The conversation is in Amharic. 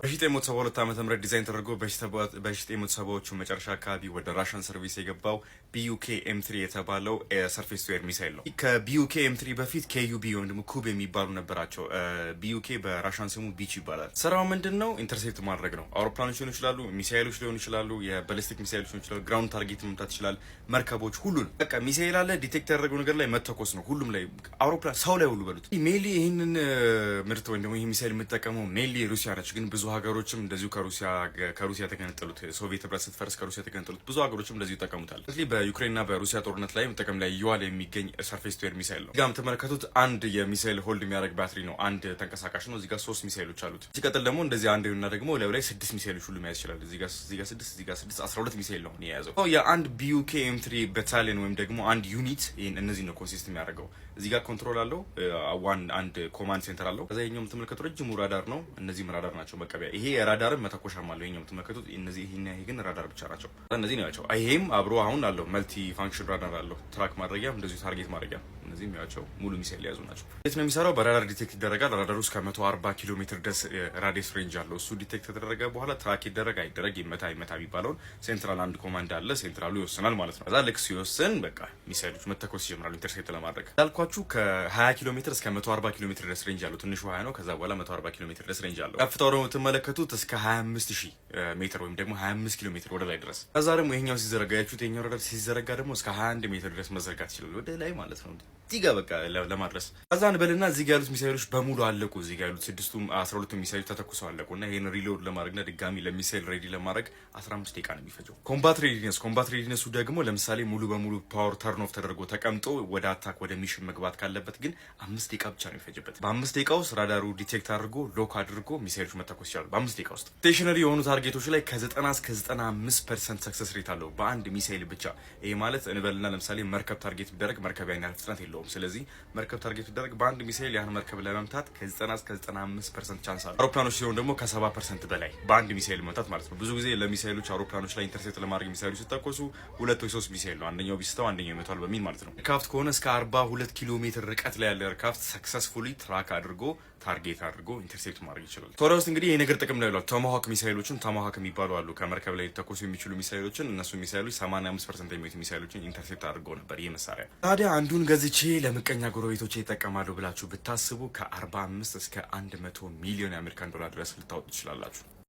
በ1972 ዓ.ም. ዲዛይን ተደርጎ በ1970ዎቹ መጨረሻ አካባቢ ወደ Russian service የገባው ቢዩኬ M3 የተባለው surface to air missile ነው። ከቢዩኬ M3 በፊት KUB ወይም ደግሞ ኩብ የሚባሉ ነበራቸው። ቢዩኬ በ Russian ስሙ ቢች ይባላል። ስራው ምንድን ነው? Intercept ማድረግ ነው። አውሮፕላኖች ሊሆኑ ይችላሉ፣ ሚሳይሎች ሊሆኑ ይችላሉ፣ የ ballistic ሚሳይሎች ሊሆኑ ይችላሉ። Ground target መምታት ይችላል። መርከቦች፣ ሁሉን በቃ ሚሳይል አለ፣ detect ያደረገው ነገር ላይ መተኮስ ነው። ሁሉም ላይ፣ አውሮፕላን፣ ሰው ላይ ሁሉ በሉት። Mainly ይህንን ምርት ወይም ደግሞ ይህ ሚሳይል የምጠቀመው mainly ሩሲያ ነች። ግን ብዙ ሀገሮችም እንደዚሁ ከሩሲያ የተገነጠሉት፣ ሶቪየት ህብረት ስትፈርስ ከሩሲያ የተገነጠሉት ብዙ ሀገሮችም እንደዚሁ ይጠቀሙታል። በዩክሬንና በሩሲያ ጦርነት ላይ ጥቅም ላይ እየዋለ የሚገኝ surface to air missile ነው። እዚጋ የምትመለከቱት አንድ የሚሳይል hold የሚያደርግ ባትሪ ነው። አንድ ተንቀሳቃሽ ነው። እዚጋ ሶስት ሚሳይሎች አሉት። ሲቀጥል ደግሞ እንደዚህ አንድ እና ደግሞ ላዩ ላይ ስድስት ሚሳይሎች ሁሉ መያዝ ይችላል። እዚጋ ስድስት፣ እዚጋ ስድስት፣ 12 ሚሳይል ነው የያዘው። የአንድ ቢዩኬ M3 battalion ወይም ደግሞ አንድ unit እነዚህ ነው consist የሚያደርገው። እዚህ ጋር control አለው፣ one አንድ command center አለው። ከዛ ይሄኛው የምትመለከቱት ረጅሙ ራዳር ነው። እነዚህም ራዳር ናቸው መቀበያ። ይሄ የራዳርን መተኮሻም አለው። ይሄኛው የምትመለከቱት እነዚህ፣ ይሄና ይሄ ግን ራዳር ብቻ ናቸው። እነዚህ ናቸው። ይሄም አብሮ አሁን አለው፣ multi function radar አለው። Track ማድረጊያ፣ እንደዚሁ target ማድረጊያ። እነዚህም ያቸው ሙሉ ሚሳይል የያዙ ናቸው። እንዴት ነው የሚሰራው? በራዳር detect ይደረጋል። ራዳሩ እስከ 140 ኪሎ ሜትር ድረስ radius range አለው። እሱ detect ከተደረገ በኋላ track ይደረግ አይደረግ፣ ይመታ አይመታ የሚባለውን central አንድ command አለ። Central ኡ ይወስናል ማለት ነው። ከዛ ልክ ሲወስን በቃ ሚሳይሎች መተኮስ ይጀምራሉ intercept ለማድረግ። እንዳልኳችሁ ከ20 ኪሎ ሜትር እስከ 140 ኪሎ ሜትር ድረስ range አለው። ትንሹ 20 ነው። ከዛ በኋላ 140 ኪሎ ሜትር ድረስ range አለው። ከፍታው ደግሞ የምትመለከቱት እስከ 25,000 ሜትር ወይም ደግሞ 25 ኪሎ ሜትር ወደ ላይ ድረስ። ከዛ ደግሞ ይሄኛው ሲዘረጋ ያችሁት ይሄኛው ራዳር ሲዘረጋ ደግሞ እስከ 21 ሜትር ድረስ መዘርጋት ይችላል ወደ ላይ ማለት ነው። እዚህ ጋር በቃ ለማድረስ። ከዛ እንበልና እዚህ ጋር ያሉት ሚሳይሎች በሙሉ አለቁ። እዚህ ጋር ያሉት ስድስቱም 12ቱ ሚሳይሎች ተተኩሰው አለቁ እና ይሄን reload ለማድረግና ድጋሚ ለሚሳይል ready ለማድረግ 15 ደቂቃ ነው የሚፈጀው። Combat readiness ኡ ደግሞ ለምሳሌ ሙሉ በሙሉ power turn off ተደርጎ ተቀምጦ ወደ attack ወደ mission መግባት ካለበት ግን 5 ደቂቃ ብቻ ነው የሚፈጅበት። በ5 ደቂቃ ውስጥ ራዳሩ detect አድርጎ፣ lock አድርጎ ሚሳይሎች መተኮስ ይችላሉ። በ5 ደቂቃ ውስጥ stationary የሆኑ target ኦች ላይ ከ90 እስከ 95% success rate አለው በአንድ ሚሳይል ብቻ። ይሄ ማለት እንበልና ለምሳሌ መርከብ target ቢደረግ መርከብ ያን ያህል ፍጥነት የለውም። ስለዚህ መርከብ target ቢደረግ በአንድ ሚሳይል ያን መርከብ ለመምታት ከ90 እስከ 95% chance አለው። አውሮፕላኖች ሲሆን ደግሞ ከ70% በላይ በአንድ ሚሳይል መምታት ማለት ነው። ብዙ ጊዜ ለሚሳይሎች አውሮፕላኖች ላይ intercept ለማድረግ ሚሳይሎች ሲተኮሱ ሁለት ወይ ሶስት ሚሳይል ነው፣ አንደኛው ቢስተው አንደኛው ይመታል በሚል ማለት ነው። Aircraft ከሆነ እስከ 42 ኪሎ ሜትር ርቀት ላይ ያለ aircraft successfully track አድርጎ፣ target አድርጎ intercept ማድረግ ይችላል። ሶሪያ ውስጥ እንግዲህ ይህ ነገር ጥቅም ላይ ውሏል። ቶማሃክ ሚሳይሎችን፣ ቶማሃክ የሚባሉ አሉ ከመርከብ ላይ ሊተኮሱ የሚችሉ ሚሳይሎችን፣ እነሱ ሚሳይሎች 85% የሚሆኑት ሚሳይሎችን intercept አድርገው ነበር ይህ መሳሪያ። ታዲያ አንዱን ገዝቼ ለምቀኛ ጎረቤቶቼ ይጠቀማሉ ብላችሁ ብታስቡ ከ45 እስከ 100 ሚሊዮን የአሜሪካን ዶላር ድረስ ልታወጡ ትችላላችሁ።